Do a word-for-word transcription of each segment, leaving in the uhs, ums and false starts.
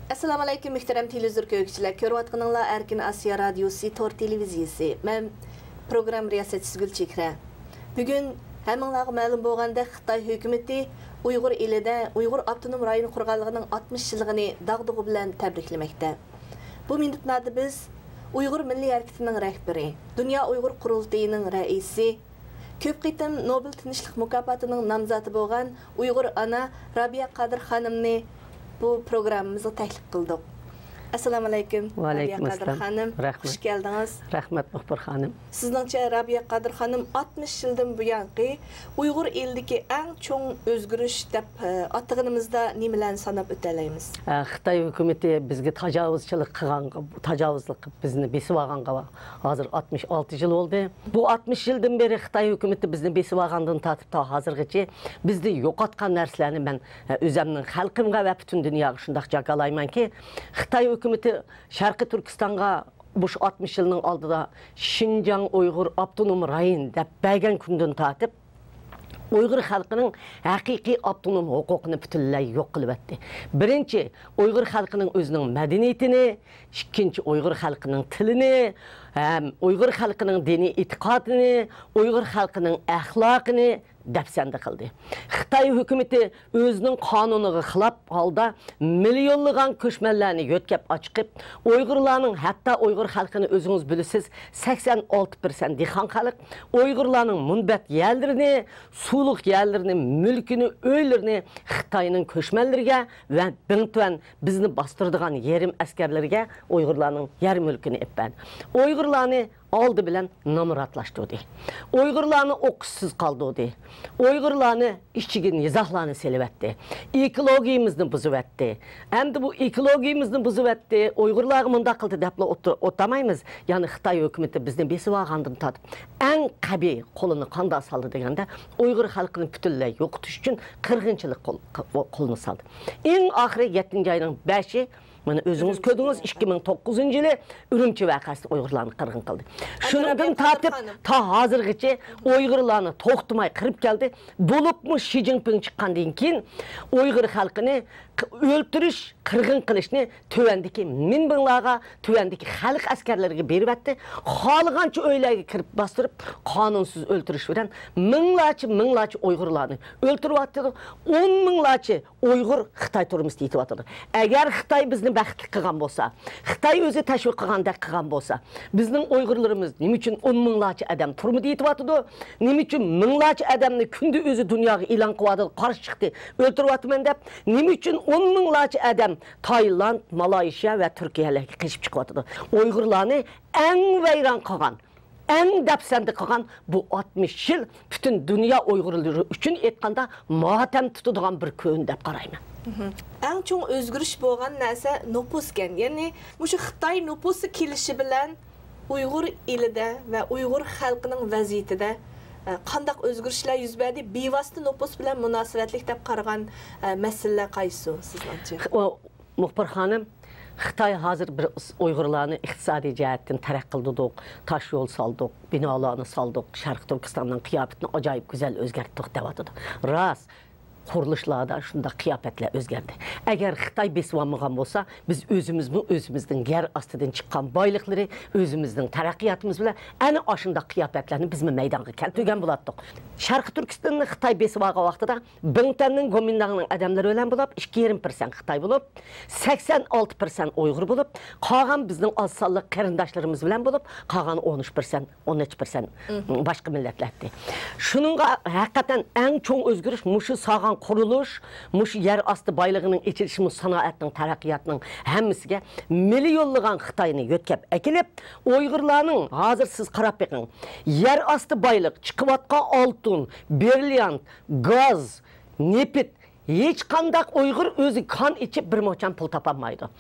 ئەسسالامۇئەلەيكۇم، مۆھتەرەم تېلېۋىزور كۆرگۈچىلەر. كۆرۈۋاتقىنىڭلار ئەركىن ئاسىيا رادىيوسى تور تېلېۋىزىيەسى. مەن پروگرامما رىياسەتچىسى گۈلچېھرە. بۈگۈن ھەممىڭلارغا مەلۇم بولغاندەك، خىتاي ھۆكۈمىتى ئۇيغۇر ئېلىدە ئۇيغۇر ئاپتونوم رايونى قۇرغانلىقىنىڭ ئاتمىش يىللىقىنى داغدۇغا بىلەن تەبرىكلىمەكتە. بۇ مىنۇتلاردا بىز ئۇيغۇر مىللىي ھەرىكىتىنىڭ رەھبىرى، دۇنيا ئۇيغۇر قۇرۇلتىيىنىڭ رەئىسى، كۆپ قېتىم نوبېل تىنچلىق مۇكاپاتىنىڭ نامزاتى بولغان ئۇيغۇر ئانا رابىيە قادىر خانىمنى بۇ پروگراممىمىزغا تەكلىپ قىلدۇق. ئەسسالامۇئەلەيكۇم، رابىيە قادىر خانىم. رەھمەت. خۇش كەلدىڭىز. رەھمەت، مۇخبىر خانىم. سىزنىڭچە، رابىيە قادىر خانىم، ئاتمىش يىلدىن بۇيانقى ئۇيغۇر ئېلىدىكى ئەڭ چوڭ ئۆزگىرىش دەپ، ئە، ئاتىغىنىمىزدا نېمىلەرنى ساناپ ئۆتەلەيمىز؟ ئە، خىتاي ھۆكۈمىتى بىزگە تاجاۋۇزچىلىق قىلغانغا، تاجاۋۇزلۇق قىلىپ بىزنى بېسىۋالغانغا ھازىر ئاتمىش ئالتە يىل بولدى. بۇ ئاتمىش يىلدىن بېرى خىتاي ھۆكۈمىتى بىزنى بېسىۋالغاندىن تارتىپ تا ھازىرغىچە بىزدە يوقاتقان نەرسىلەرنى مەن، ئە، ئۆزەمنىڭ خەلقىمگە ۋە پۈتۈن دۇنياغا شۇنداق جاكارلايمەنكى، خىتاي ھۆكۈمىتى شەرقىي تۈركىستانغا مۇشۇ ئاتمىش يىلنىڭ ئالدىدا شىنجاڭ ئۇيغۇر ئاپتونوم رايون دەپ بەرگەن كۈندىن تارتىپ، ئۇيغۇر خەلقىنىڭ ھەقىقىي ئاپتونوم ھوقۇقىنى پۈتۈنلەي يوق قىلىۋەتتى. بىرىنچى، ئۇيغۇر خەلقىنىڭ ئۆزىنىڭ مەدەنىيىتىنى، ئىككىنچى، ئۇيغۇر خەلقىنىڭ تىلىنى ھەم ئۇيغۇر خەلقىنىڭ دىنىي ئېتىقادىنى، ئۇيغۇر خەلقىنىڭ ئەخلاقىنى دەپسەندە قىلدى. خىتاي ھۆكۈمىتى ئۆزىنىڭ قانۇنىغا خىلاپ ھالدا مىليونلىغان كۆچمەنلەرنى يۆتكەپ ئاچىقىپ، ئۇيغۇرلارنىڭ، ھەتتا ئۇيغۇر خەلقىنى ئۆزىڭىز بىلىسىز، سەكسەن ئالتە پىرسەنت دېھقان خەلق، ئۇيغۇرلارنىڭ مۇنبەت يەرلىرىنى، سۇلۇق يەرلىرىنى، مۈلكىنى، ئۆيلىرىنى خىتاينىڭ كۆچمەنلىرىگە ۋە بىڭتۈەن بىزنى باستۇرىدىغان يېرىم ئەسكەرلىرىگە ئۇيغۇرلارنىڭ يەر مۈلكىنى ئېلىپ بەردى. ئۇيغۇرلارنى ئالدى بىلەن نامراتلاشتۇردى. ئۇيغۇرلارنى ئوقۇشسىز قالدۇردى. ئۇيغۇرلارنى ئىچىگە نىزاھلارنى سېلىۋەتتى. ئېكولوگىيىمىزنى بۇزۇۋەتتى. ئەمدى بۇ ئېكولوگىيىمىزنى بۇزۇۋەتتى، ئۇيغۇرلارغا مۇنداق قىلدى دەپلا ئوتتۇر-، ئوتامايمىز. يەنى خىتاي ھۆكۈمىتى بىزنى بېسىۋالغاندىن تارتىپ ئەڭ قەبىھ قولىنى قانداق سالدى دېگەندە، ئۇيغۇر خەلقىنى پۈتۈنلەي يوقىتىش ئۈچۈن قىرغىنچىلىق قول-، قولىنى سالدى. ئەڭ ئاخىرى يەتتىنچى ئاينىڭ بەشى، مانا ئۆزىڭىز كۆردىڭىز، ئىككى مىڭ توققۇزىنچى يىلى ئۈرۈمچى ۋەقەسىدە ئۇيغۇرلارنى قىرغىن قىلدى. شۇنىڭدىن تارتىپ تا ھازىرغىچە ئۇيغۇرلارنى توختىماي قىرىپ كەلدى. بولۇپمۇ شى جىنپىڭ چىققاندىن كېيىن ئۇيغۇر خەلقىنى ق-، ئۆلتۈرۈش، قىرغىن قىلىشنى تۆۋەندىكى مىنبىڭلارغا، تۆۋەندىكى خەلق ئەسكەرلىرىگە بېرىۋەتتى. خالىغانچە ئۆيلەرگە كىرىپ باستۇرۇپ، قانۇنسىز ئۆلتۈرۈش بىلەن مىڭلارچە، مىڭلارچە ئۇيغۇرلارنى ئۆلتۈرۈۋاتىدۇ. ئون مىڭلارچە ئۇيغۇر خىتاي تۈرمىسىدە يېتىۋاتىدۇ. ئەگەر خىتاي بىزنى بەختلىك قىلغان بولسا، خىتاي ئۆزى تەشۋىق قىلغاندەك قىلغان بولسا، بىزنىڭ ئۇيغۇرلىرىمىز نېمە ئۈچۈن ئون مىڭلارچە ئادەم تۈرمىدە يېتىۋاتىدۇ؟ نېمە ئۈچۈن مىڭلارچە ئادەمنى كۈندە ئۆزى دۇنياغا ئېلان قىلىۋاتىدۇ، قارشى چىقتى، ئۆلتۈرۈۋاتىمەن دەپ؟ نېمە ئۈچۈن ئون مىڭلارچە ئادەم تايلاند، مالايشىيا ۋە تۈركىيەلەرگە قېچىپ چىقىۋاتىدۇ؟ ئۇيغۇرلارنى ئەڭ ۋەيران قىلغان، ئەڭ دەپسەندە قىلغان بۇ ئاتمىش يىل پۈتۈن دۇنيا ئۇيغۇرلىرى ئۈچۈن ئېيتقاندا ماتەم تۇتىدىغان بىر كۈن دەپ قارايمەن. مهم. ئەڭ چوڭ ئۆزگىرىش بولغان نەرسە نوپۇسكەن. يەنى مۇشۇ خىتاي نوپۇسى كېلىشى بىلەن ئۇيغۇر ئېلىدە ۋە ئۇيغۇر خەلقىنىڭ ۋەزىيىتىدە، ئە، قانداق ئۆزگىرىشلەر يۈز بەردى؟ بىۋاسىتە نوپۇس بىلەن مۇناسىۋەتلىك دەپ قارىغان، ئە، مەسىلىلەر قايسى سىزنىڭچە؟ ئۇ، مۇخبىر خانىم، خىتاي ھازىر بىر ئۇس-، ئۇيغۇرلارنى ئىقتىسادىي جەھەتتىن تەرەققىي قىلدۇردۇق، تاش يول سالدۇق، بىنالارنى سالدۇق، شەرقىي تۈركىستاننىڭ قىياپىتىنى ئاجايىپ گۈزەل ئۆزگەرتتۇق دەۋاتىدۇ. راست، قۇرۇلۇشلاردا شۇنداق قىياپەتلەر ئۆزگەردى. ئەگەر خىتاي بېسىۋالمىغان بولسا، بىز ئۆزىمىزمۇ ئۆزىمىزنىڭ يەر ئاستىدىن چىققان بايلىقلىرى، ئۆزىمىزنىڭ تەرەققىياتىمىز بىلەن ئەنە ئاشۇنداق قىياپەتلەرنى بىزمۇ مەيدانغا كەلتۈرگەن بولاتتۇق. شەرقىي تۈركىستاننى خىتاي بېسىۋالغان ۋاقتىدا، بىڭتۈەننىڭ، گومىنداڭنىڭ ئادەملىرى بىلەن بولۇپ، ئىككى يېرىم پىرسەنت خىتاي بولۇپ، سەكسەن ئالتە پىرسەنت ئۇيغۇر بولۇپ، قالغان بىزنىڭ ئاز سانلىق قېرىنداشلىرىمىز بىلەن بولۇپ، قالغان ئون ئۈچ پىرسەنت، ئون نەچچە پىرسەنت باشقا مىللەتلەردە. شۇنىڭغا ھەقىقەتەن ئەڭ چوڭ ئۆزگىرىش مۇشۇ سالغان قۇرۇلۇش، مۇشۇ يەر ئاستى بايلىقىنىڭ ئېچىلىشى، مۇشۇ سانائەتنىڭ تەرەققىياتىنىڭ ھەممىسىگە مىليونلىغان خىتاينى يۆتكەپ ئەكېلىپ، ئۇيغۇرلارنىڭ ھازىر سىز قاراپ بېقىڭ، يەر ئاستى بايلىق، چىقىۋاتقان ئالتۇن، برىليانت، گاز، نېفىت، ھېچقانداق ئۇيغۇر ئۆزى كان ئىچىپ بىر موچەن پۇل تاپالمايدۇ.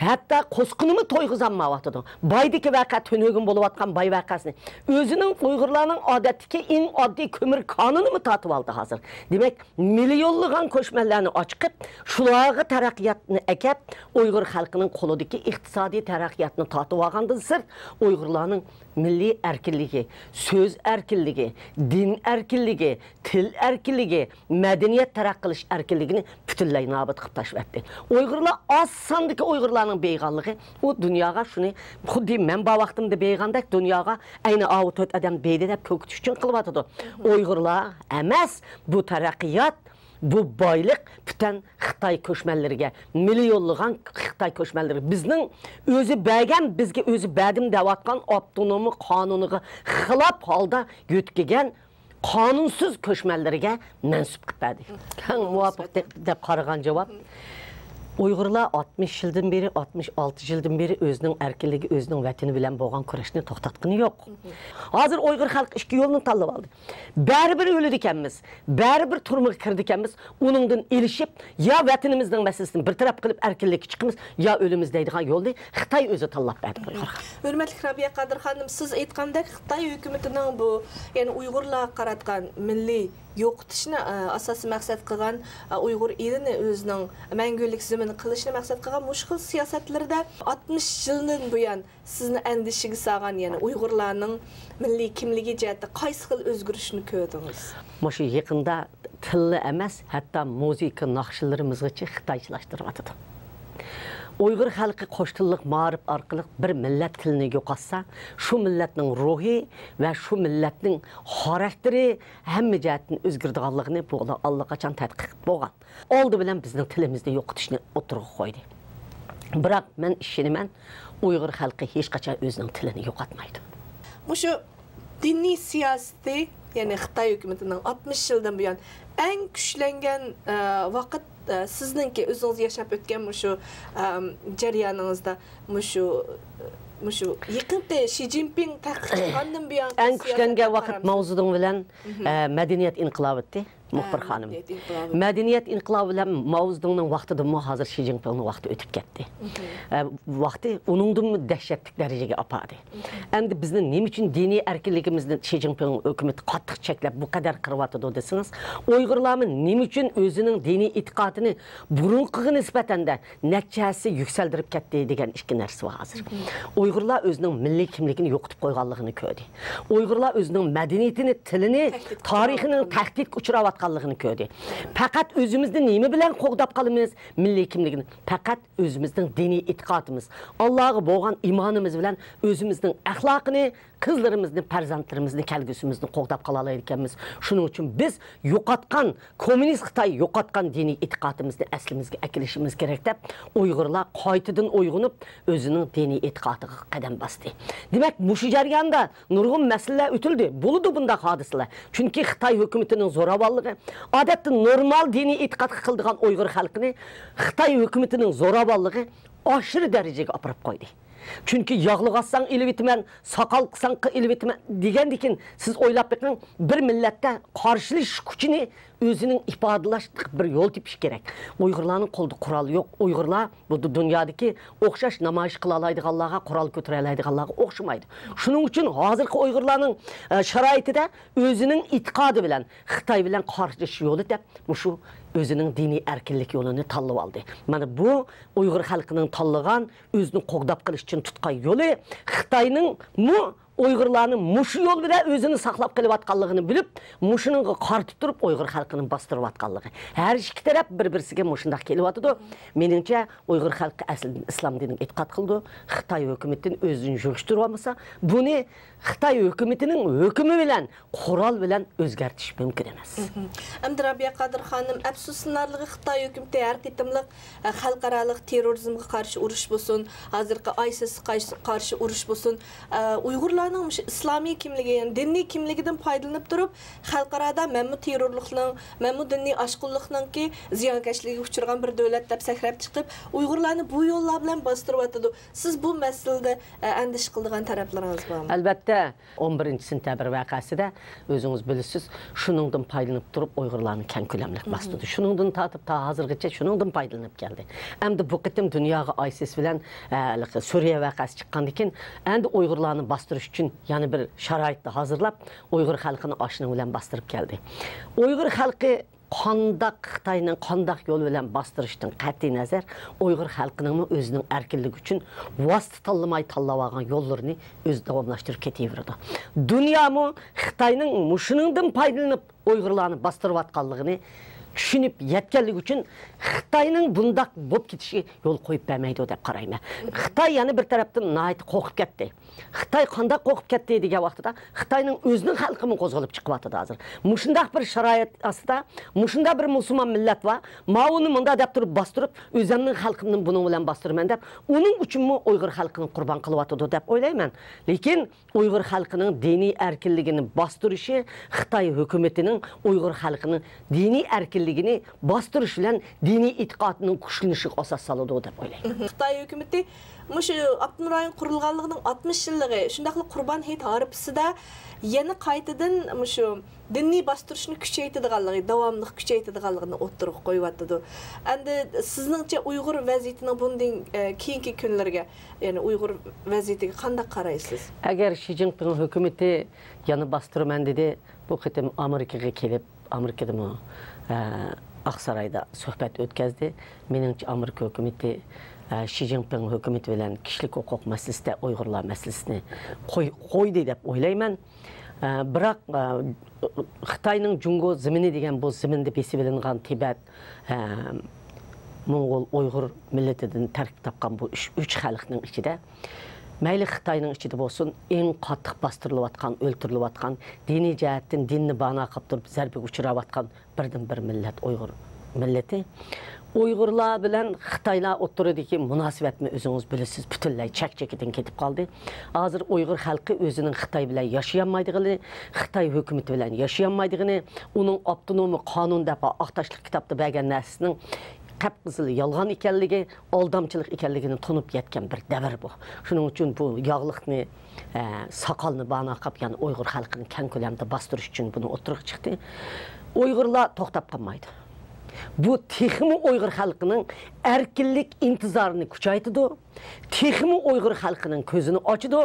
ھەتتا قوسقىنىمۇ تويغۇزالمايۋاتىدۇ. بايدىكى ۋەقە، تۈنۈگۈن بولۇۋاتقان باي ۋەقەسىنى. ئۆزىنىڭ ئۇيغۇرلارنىڭ ئادەتتىكى ئەڭ ئاددىي كۆمۈر كانىنىمۇ تارتىۋالدى ھازىر. دېمەك، مىليونلىغان كۆچمەنلەرنى ئاچىقىپ، شۇلارغا تەرەققىياتنى ئەكەپ، ئۇيغۇر خەلقىنىڭ قولىدىكى ئىقتىسادىي تەرەققىياتنى تارتىۋالغاندىن سىرت، ئۇيغۇرلارنىڭ مىللىي ئەركىنلىكى، سۆز ئەركىنلىكى، دىن ئەركىنلىكى، تىل ئەركىنلىكى، مەدەنىيەت تەرەققىي قىلىش ئەركىنلىكىنى پۈتۈنلەي نابۇت قىلىپ تاشلىۋەتتى. ئۇيغۇرلار، ئاز ساندىكى ئۇيغۇرلارنىڭ بېيىغانلىقى، ئۇ دۇنياغا شۇنى خۇددى مەن بار ۋاقتىمدا بېيىغاندەك دۇنياغا ئەينى ئاۋۇ تۆت ئادەم بېيىدى دەپ كۆرسىتىش ئۈچۈن قىلىۋاتىدۇ. ئۇيغۇرلار ئەمەس، بۇ تەرەققىيات، بۇ بايلىق پۈتۈن خىتاي كۆچمەنلىرىگە، مىليونلىغان خىتاي كۆچمەنلىرى، بىزنىڭ ئۆزى بەرگەن، بىزگە ئۆزى بەردىم دەۋاتقان ئاپتونومىيە قانۇنىغا خىلاپ ھالدا يۆتكىگەن قانۇنسىز كۆچمەنلىرىگە مەنسۇپ قىلىپ بەردى. ئەڭ مۇۋاپىق دەپ، دەپ قارىغان جاۋاب، ئۇيغۇرلار ئاتمىش يىلدىن بېرى، ئاتمىش ئالتە يىلدىن بېرى ئۆزىنىڭ ئەركىنلىكى، ئۆزىنىڭ ۋەتىنى بىلەن بولغان كۈرەشنى توختاتقىنى يوق. ھازىر ئۇيغۇر خەلقى ئىككى يولنى تاللىۋالدى. بەرىبىر ئۆلىدىكەنمىز، بەرىبىر تۈرمىگە كىرىدىكەنمىز، ئۇنىڭدىن ئېلىشىپ، يا ۋەتىنىمىزنىڭ مەسىلىسىنى بىر تەرەپ قىلىپ ئەركىنلىككە چىقىمىز، يا ئۆلىمىز دەيدىغان يولنى خىتاي ئۆزى تاللاپ بەردى ئۇيغۇرغا. ھۆرمەتلىك رابىيە قادىر خانىم، سىز ئېيتقاندەك خىتاي ھۆكۈمىتىنىڭ بۇ، يەنى ئۇيغۇرلارغا قاراتقان مىللىي يوقىتىشنى، ئە، ئاساسىي مەقسەت قىلغان، ئە، ئۇيغۇر ئېلىنى ئۆزىنىڭ مەڭگۈلۈك زېمىنى قىلىشنى مەقسەت قىلغان مۇشۇ خىل سىياسەتلىرىدە ئاتمىش يىلدىن بۇيان سىزنى ئەندىشىگە سالغان، يەنى ئۇيغۇرلارنىڭ مىللىي كىملىكى جەھەتتە قايسى خىل ئۆزگىرىشنى كۆردىڭىز؟ مۇشۇ يېقىندا تىللا ئەمەس، ھەتتا مۇزىكا ناخشىلىرىمىزغىچە خىتايچىلاشتۇرۇۋاتىدۇ. ئۇيغۇر خەلقى قوش تىللىق مائارىپ ئارقىلىق بىر مىللەت تىلىنى يوقاتسا، شۇ مىللەتنىڭ روھى ۋە شۇ مىللەتنىڭ خاراكتېرى ھەممە جەھەتتىن ئۆزگىرىدىغانلىقىنى بۇ ئاللىقاچان تەتقىق بولغان. ئالدى بىلەن بىزنىڭ تىلىمىزنى يوقىتىشنى ئوتتۇرىغا قويدى. بىراق مەن ئىشىنىمەن، ئۇيغۇر خەلقى ھېچقاچان ئۆزىنىڭ تىلىنى يوقاتمايدۇ. مۇشۇ دىنىي سىياسىتى، يەنى خىتاي ھۆكۈمىتىنىڭ ئاتمىش يىلدىن بۇيان ئەڭ كۈچلەنگەن، ئە، ۋاقىت، ئە، سىزنىڭكى ئۆزىڭىز ياشاپ ئۆتكەن مۇشۇ، ئەم، جەريانىڭىزدا مۇشۇ، مۇشۇ يېقىنقى شى جىنپىڭ تەختكە چىققاندىن بۇيانقى ئەڭ كۈچلەنگەن ۋاقىت ماۋزېدۇڭ بىلەن، ئە، مەدەنىيەت ئىنقىلابى ئىدى. مۇخبىر خانىم. مەدەنىيەت ئىنقىلابى. مەدەنىيەت ئىنقىلابى بىلەن ماۋزېدۇڭنىڭ ۋاقتىدىنمۇ ھازىر شى جىنپىڭنىڭ ۋاقتى ئۆتۈپ كەتتى. ئە، ۋاقتى ئۇنىڭدىنمۇ دەھشەتلىك دەرىجىگە ئاپاردى. ئەمدى بىزنى نېمە ئۈچۈن دىنىي ئەركىنلىكىمىزنى شى جىنپىڭ ھۆكۈمىتى قاتتىق چەكلەپ، بۇ قەدەر قىرىۋاتىدۇ دېسىڭىز، ئۇيغۇرلارمۇ نېمە ئۈچۈن ئۆزىنىڭ دىنىي ئېتىقادىنى بۇرۇنقىغا نىسبەتەن-دە نەچچە ھەسسە يۈكسەلدۈرۈپ كەتتى دېگەن ئىككى نەرسە بار ھازىر. ئۇيغۇرلار ئۆزىنىڭ مىللىي كىملىكىنى يوقىتىپ قويغانلىقىنى كۆردى. ئۇيغۇرلار ئۆزىنىڭ مەدەنىيىتىنى، تىلىنى، تارىخىنىڭ تەھدىتكە ئۇچراۋاتقانلىقىنى كۆردى. پەقەت ئۆزىمىزنى نېمە بىلەن قوغداپ قالىمىز؟ مىللىي كىملىكنى. پەقەت ئۆزىمىزنىڭ دىنىي ئېتىقادىمىز، ئاللاغا بولغان ئىمانىمىز بىلەن ئۆزىمىزنىڭ ئەخلاقىنى، قىزلىرىمىزنى، پەرزەنتلىرىمىزنى، كەلگۈسىمىزنى قوغداپ قالالايدىكەنمىز. شۇنىڭ ئۈچۈن بىز يوقاتقان، كوممۇنىست خىتاي يوقاتقان دىنىي ئېتىقادىمىزنى ئەسلىمىزگە ئەكېلىشىمىز كېرەك دەپ، ئۇيغۇرلار قايتىدىن ئويغىنىپ، ئۆزىنىڭ دىنىي ئېتىقادىغا قەدەم باستى. دېمەك، مۇشۇ جەرياندا نۇرغۇن مەسىلىلەر ئۆتۈلدى. بولىدۇ بۇنداق ھادىسىلەر. چۈنكى خىتاي ھۆكۈمىتىنىڭ زوراۋانلىقى، ئادەتتە نورمال دىنىي ئېتىقادقا قىلىدىغان ئۇيغۇر خەلقىنى خىتاي ھۆكۈمىتىنىڭ زوراۋانلىقى ئاشۇرى دەرىجىگە ئاپىرىپ قويدى. چۈنكى ياغلىق ئاتساڭ ئېلىۋېتىمەن، ساقال قىلساڭ ئېلىۋېتىمەن دېگەندىكىن، سىز ئويلاپ بېقىڭ، بىر مىللەتتە قارشىلىشىش كۈچىنى ئۆزىنىڭ ئىپادىلەش بىر يول تېپىش كېرەك. ئۇيغۇرلارنىڭ قولىدا قورال يوق. ئۇيغۇرلار بۇ دۇ-، دۇنيادىكى ئوخشاش نامايىش قىلالايدىغانلارغا، قورال كۆتۈرەلەيدىغانلارغا ئوخشىمايدۇ. شۇنىڭ ئۈچۈن ھازىرقى ئۇيغۇرلارنىڭ، ئە، شارائىتىدا ئۆزىنىڭ ئېتىقادى بىلەن خىتاي بىلەن قارشىلىشىش يولى دەپ، مۇشۇ ئۆزىنىڭ دىنىي ئەركىنلىك يولىنى تاللىۋالدى. مانا بۇ ئۇيغۇر خەلقىنىڭ تاللىغان، ئۆزىنى قوغداپ قېلىش ئۈچۈن تۇتقان يولى. خىتاينىڭمۇ ئۇيغۇرلارنى مۇشۇ يول بىلەن ئۆزىنى ساقلاپ قېلىۋاتقانلىقىنى بىلىپ، مۇشۇنىڭغا قارىتىپ تۇرۇپ، ئۇيغۇر خەلقىنى باستۇرۇۋاتقانلىقى. ھەر ئىككى تەرەپ بىر-بىرسىگە مۇشۇنداق كېلىۋاتىدۇ. مېنىڭچە، ئۇيغۇر خەلقى ئەسلىدىن ئىسلام دىنىغا ئېتىقاد قىلىدۇ. خىتاي ھۆكۈمىتىدىن ئۆزىنى يىغىشتۇرۇۋالمىسا، بۇنى خىتاي ھۆكۈمىتىنىڭ ھۆكۈمى بىلەن، قورال بىلەن ئۆزگەرتىش مۇمكىن ئەمەس. مھم. ئەمدى رابىيە قادىر خانىم، ئەپسۇسلىنارلىقى، خىتاي ھۆكۈمىتى ھەر قېتىملىق، ئە، خەلقئارالىق تېررورىزمغا قارشى ئۇرۇش بولسۇن، ھازىرقى ئايسىسقا قارشى، قارشى ئۇرۇش بولسۇن، ئە، ئۇيغۇرلارنىڭ مۇشۇ ئىسلامىي كىملىكى، يەنى دىنىي كىملىكىدىن پايدىلىنىپ تۇرۇپ، خەلقئارادا مەنمۇ تېررورلۇقنىڭ، مەنمۇ دىنىي ئاشقۇنلۇقنىڭكى زىيانكەشلىكىگە ئۇچرىغان بىر دۆلەت دەپ سەكرەپ چىقىپ، ئۇيغۇرلارنى بۇ يوللار بىلەن باستۇرۇۋاتىدۇ. سىز بۇ مەسىلىدە، ئە، ئەندىشە قىلىدىغان تەرەپلىرىڭىز بارمۇ؟ ئەلۋەتتە، ئون بىرىنچى سېنتەبىر ۋەقەسىدە ئۆزىڭىز بىلىسىز، شۇنىڭدىن پايدىلىنىپ تۇرۇپ ئۇيغۇرلارنى كەڭ كۆلەملىك مھم. باستۇردى. شۇنىڭدىن تارتىپ تا ھازىرغىچە شۇنىڭدىن پايدىلىنىپ كەلدى. ئەمدى بۇ قېتىم دۇنياغا ئايسىس بىلەن، ئە، ھېلىقى سۈرىيە ۋەقەسى چىققاندىن كېيىن، ئەمدى ئۇيغۇرلارنى باستۇرۇش ئۈچۈن يەنە بىر شارائىتنى ھازىرلاپ، ئۇيغۇر خەلقىنى ئاشۇنىڭ بىلەن باستۇرۇپ كەلدى. ئۇيغۇر خەلقى قانداق خىتاينىڭ قانداق يول بىلەن باستۇرۇشىدىن قەتئىينەزەر، ئۇيغۇر خەلقىنىڭمۇ ئۆزىنىڭ ئەركىنلىكى ئۈچۈن ۋاسىتە تاللىماي تاللاۋالغان يوللىرىنى ئۆزى داۋاملاشتۇرۇپ كېتىۋېرىدۇ. دۇنيامۇ خىتاينىڭ مۇشۇنىڭدىن پايدىلىنىپ ئۇيغۇرلارنى باستۇرۇۋاتقانلىقىنى چۈشىنىپ يەتكەنلىكى ئۈچۈن خىتاينىڭ بۇنداق بولۇپ كېتىشىگە يول قويۇپ بەرمەيدۇ دەپ قارايمەن. خىتاي يەنە بىر تەرەپتىن ناھايىتى قورقۇپ كەتتى. خىتاي قانداق قورقۇپ كەتتى دېگەن ۋاقتىدا، خىتاينىڭ ئۆزىنىڭ خەلقىمۇ قوزغىلىپ چىقىۋاتىدۇ ھازىر. مۇشۇنداق بىر شارائىت ئاستىدا، مۇشۇنداق بىر مۇسۇلمان مىللەت بار، ماۋۇنى مۇنداق دەپ تۇرۇپ باستۇرۇپ، ئۆزەمنىڭ خەلقىمنى بۇنىڭ بىلەن باستۇرىمەن دەپ، ئۇنىڭ ئۈچۈنمۇ ئۇيغۇر خەلقىنى قۇربان قىلىۋاتىدۇ دەپ ئويلايمەن. لېكىن ئۇيغۇر خەلقىنىڭ دىنىي ئەركىنلىكىنى باستۇرۇشى خىتاي ھۆكۈمىتىنىڭ ئۇيغۇر خەلقىنىڭ دىنىي ئەركىنلىكىنى باستۇرۇش بىلەن دىنىي ئېتىقادىنىڭ كۈچلىنىشىگە ئاساس سالىدۇ دەپ ئويلايمەن. خىتاي ھۆكۈمىتى مۇشۇ ئاپتونوم رايون قۇرۇلغانلىقىنىڭ ئاتمىش يىللىقى، شۇنداقلا قۇربان ھېيت ھارپىسىدا يەنە قايتىدىن مۇشۇ دىنىي باستۇرۇشنى كۈچەيتىدىغانلىقى، داۋاملىق كۈچەيتىدىغانلىقىنى ئوتتۇرىغا قويۇۋاتىدۇ. ئەمدى سىزنىڭچە ئۇيغۇر ۋەزىيىتىنىڭ بۇندىن، ئە، كېيىنكى كۈنلىرىگە، يەنى ئۇيغۇر ۋەزىيىتىگە قانداق قارايسىز؟ ئەگەر شى جىنپىڭ ھۆكۈمىتى يەنە باستۇرىمەن دېدى، بۇ قېتىم ئامېرىكىغا كېلىپ، ئامېرىكىدىمۇ، ئە، ئاقسارايدا سۆھبەت ئۆتكەزدى. مېنىڭچە، ئامېرىكا ھۆكۈمىتى، ئە، شى جىنپىڭ ھۆكۈمىتى بىلەن كىشىلىك ھوقۇق مەسىلىسىدە ئۇيغۇرلار مەسىلىسىنى قوي-، قويدى دەپ ئويلايمەن. ئە، بىراق، ئە، خىتاينىڭ جۇڭگو زېمىنى دېگەن بۇ زېمىندا بېسىۋېلىنغان تىبەت، ئە، موڭغۇل، ئۇيغۇر مىللىتىدىن تەركىب تاپقان بۇ ئۈچ، ئۈچ خەلقنىڭ ئىچىدە، مەيلى خىتاينىڭ ئىچىدە بولسۇن، ئەڭ قاتتىق باستۇرۇلۇۋاتقان، ئۆلتۈرۈلۈۋاتقان، دىنىي جەھەتتىن دىننى بانا قىلىپ تۇرۇپ زەربىگە ئۇچراۋاتقان بىردىنبىر مىللەت ئۇيغۇر مىللىتى. ئۇيغۇرلار بىلەن خىتايلار ئوتتۇرىدىكى مۇناسىۋەتنى ئۆزىڭىز بىلىسىز، پۈتۈنلەي چەك-چېكىدىن كېتىپ قالدى. ھازىر ئۇيغۇر خەلقى ئۆزىنىڭ خىتاي بىلەن ياشىيالمايدىغىنى، خىتاي ھۆكۈمىتى بىلەن ياشىيالمايدىغىنى، ئۇنىڭ ئاپتونومىي قانۇن دەپ ئاق تاشلىق كىتابتا بەرگەن نەرسىسىنىڭ قەپقىزىل يالغان ئىكەنلىكى، ئالدامچىلىق ئىكەنلىكىنى تونۇپ يەتكەن بىر دەۋر بۇ. شۇنىڭ ئۈچۈن بۇ ياغلىقنى، ئە، ساقالنى بانا قىلىپ، يەنە ئۇيغۇر خەلقىنى كەڭ كۆلەمدە باستۇرۇش ئۈچۈن بۇنى ئوتتۇرىغا چىقتى. ئۇيغۇرلار توختاپ قالمايدۇ. بۇ تېخىمۇ ئۇيغۇر خەلقىنىڭ ئەركىنلىك ئىنتىزارىنى كۈچەيتىدۇ، تېخىمۇ ئۇيغۇر خەلقىنىڭ كۆزىنى ئاچىدۇ.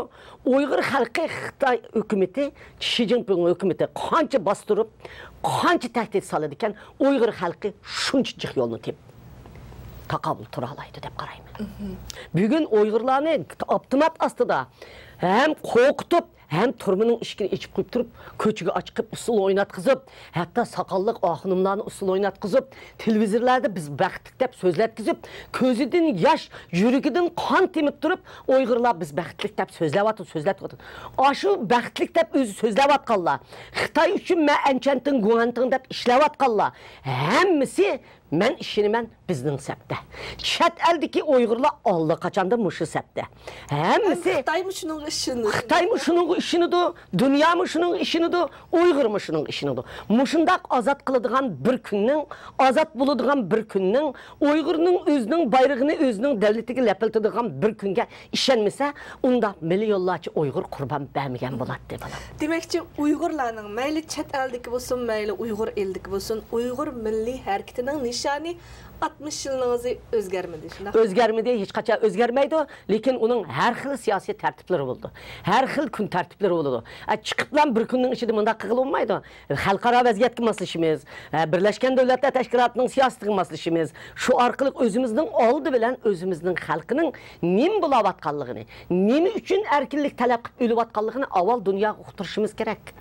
ئۇيغۇر خەلقى خىتاي ھۆكۈمىتى، شى جىنپىڭ ھۆكۈمىتى قانچە باستۇرۇپ، قانچە تەھدىت سالىدىكەن، ئۇيغۇر خەلقى شۇنچە جىق يولنى تېپىپ تاقابىل تۇرالايدۇ دەپ قارايمەن. بۈگۈن ئۇيغۇرلارنى ئاپتومات ئاستىدا ھەم قورقۇتۇپ، ھەم تۈرمىنىڭ ئىشىكىنى ئېچىپ قويۇپ تۇرۇپ، كوچىغا چىقىپ ئۇسسۇل ئويناتقۇزۇپ، ھەتتا ساقاللىق ئاخۇنۇملارنى ئۇسسۇل ئويناتقۇزۇپ، تېلېۋىزورلاردا بىز بەختلىك دەپ سۆزلەتكۈزۈپ، كۆزىدىن ياش، يۈرىكىدىن قان تېمىپ تۇرۇپ، ئۇيغۇرلار بىز بەختلىك دەپ سۆزلەۋاتىدۇ، سۆزلەۋاتىدۇ. ئاشۇ بەختلىك دەپ ئۆزى سۆزلەۋاتقانلار، خىتاي ئۈچۈن مەن ئەنچەنتىڭ، گۇڭئەنتىڭ دەپ ئىشلەۋاتقانلار ھەممىسى، مەن ئىشىنىمەن، بىزنىڭ سەپتە. چەت ئەلدىكى ئۇيغۇرلار ئاللىقاچاندىن مۇشۇ سەپتە. ھەممىسى خىتايمۇ شۇنىڭغا ئىشىنىدۇ. خىتايمۇ شۇنىڭغا ئىشىنىدۇ، دۇنيامۇ شۇنىڭغا ئىشىنىدۇ، ئۇيغۇرمۇ شۇنىڭغا ئىشىنىدۇ. مۇشۇنداق ئازاد قىلىدىغان بىر كۈننىڭ، ئازاد بولىدىغان بىر كۈننىڭ، ئۇيغۇرنىڭ ئۆزىنىڭ بايرىقىنى ئۆزىنىڭ دەۋلىتىگە لەپىلدىتىدىغان بىر كۈنگە ئىشەنمىسە، ئۇنداق مىليونلارچە ئۇيغۇر قۇربان بەرمىگەن بولاتتى، بالام. دېمەكچى، ئۇيغۇرلارنىڭ، مەيلى چەت ئەلدىكى بولسۇن، مەيلى ئۇيغۇر ئېلىدىكى بولسۇن، ئۇيغۇر مىللىي ھەرىكىتىنىڭ نىشانى ئاتمىش يىلنىڭ ئۆزى ئۆزگەرمىدى، شۇنداقمۇ؟ ئۆزگەرمىدى، ھېچقاچان ئۆزگەرمەيدۇ. لېكىن ئۇنىڭ ھەر خىل سىياسىي تەرتىپلىرى بولىدۇ. ھەر خىل كۈن تەرتىپلىرى بولىدۇ. ئە، چىقىپلا بىر كۈننىڭ ئىچىدە مۇنداق قىلغىلى بولمايدۇ. خەلقئارا ۋەزىيەتكە ماسلىشىمىز، ئە، بىرلەشكەن دۆلەتلەر تەشكىلاتىنىڭ سىياسىتىگە ماسلىشىمىز. شۇ ئارقىلىق ئۆزىمىزنىڭ ئالدى بىلەن ئۆزىمىزنىڭ خەلقىنىڭ نېمە بولاۋاتقانلىقىنى، نېمە ئۈچۈن ئەركىنلىك تەلەپ قىلىپ ئۆلۈۋاتقانلىقىنى ئاۋۋال دۇنياغا ئۇقتۇرۇشىمىز كېرەك.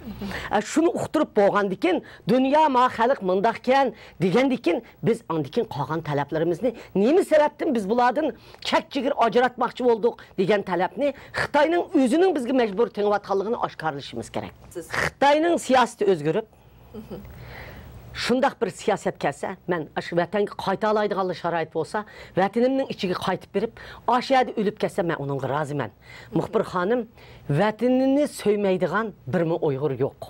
ئە، شۇنى ئۇقتۇرۇپ بولغاندىن كېيىن، دۇنيا، ما خەلق مۇنداقكەن دېگەندىن كېيىن، بىز ئاندىن كېيىن قالغان تەلەپلىرىمىزنى، نېمە سەۋەبتىن بىز بۇلاردىن چەك چېگرا ئاجراتماقچى بولدۇق دېگەن تەلەپنى، خىتاينىڭ ئۆزىنىڭ بىزگە مەجبۇر تېڭىۋاتقانلىقىنى ئاشكارىلىشىمىز كېرەك. خىتاينىڭ سىياسىتى ئۆزگىرىپ، شۇنداق بىر سىياسەت كەلسە، مەن ئاشۇ ۋەتەنگە قايتالايدىغانلا شارائىت بولسا، ۋەتىنىمنىڭ ئىچىگە قايتىپ بېرىپ، ئاشۇ يەردە ئۆلۈپ كەتسەم، مەن ئۇنىڭغا رازىمەن. مۇخبىر خانىم، ۋەتىنىنى سۆيمەيدىغان بىرمۇ ئۇيغۇر يوق.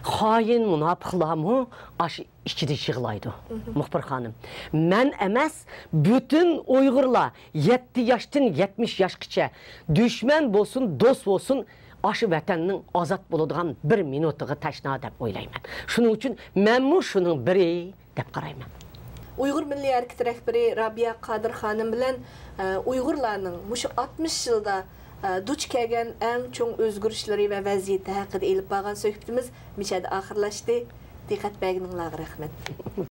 خائىن، مۇناپىقلارمۇ ئاشۇ ئىچىدە يىغلايدۇ. مۇخبىر خانىم، مەن ئەمەس، پۈتۈن ئۇيغۇرلار، يەتتە ياشتىن يەتمىش ياشقىچە، دۈشمەن بولسۇن، دوست بولسۇن، ئاشۇ ۋەتەننىڭ ئازاد بولىدىغان بىر مىنۇتىغا تەشنا دەپ ئويلايمەن. شۇنىڭ ئۈچۈن مەنمۇ شۇنىڭ بىرى دەپ قارايمەن. ئۇيغۇر مىللىي ھەرىكىتى رەھبىرى رابىيە قادىر خانىم بىلەن، ئە، ئۇيغۇرلارنىڭ مۇشۇ ئاتمىش يىلدا، ئە، دۇچ كەلگەن ئەڭ چوڭ ئۆزگىرىشلىرى ۋە ۋەزىيىتى ھەققىدە ئېلىپ بارغان سۆھبىتىمىز مىشەدە ئاخىرلاشتى. دىققەت بەرگىنىڭلارغا رەھمەت.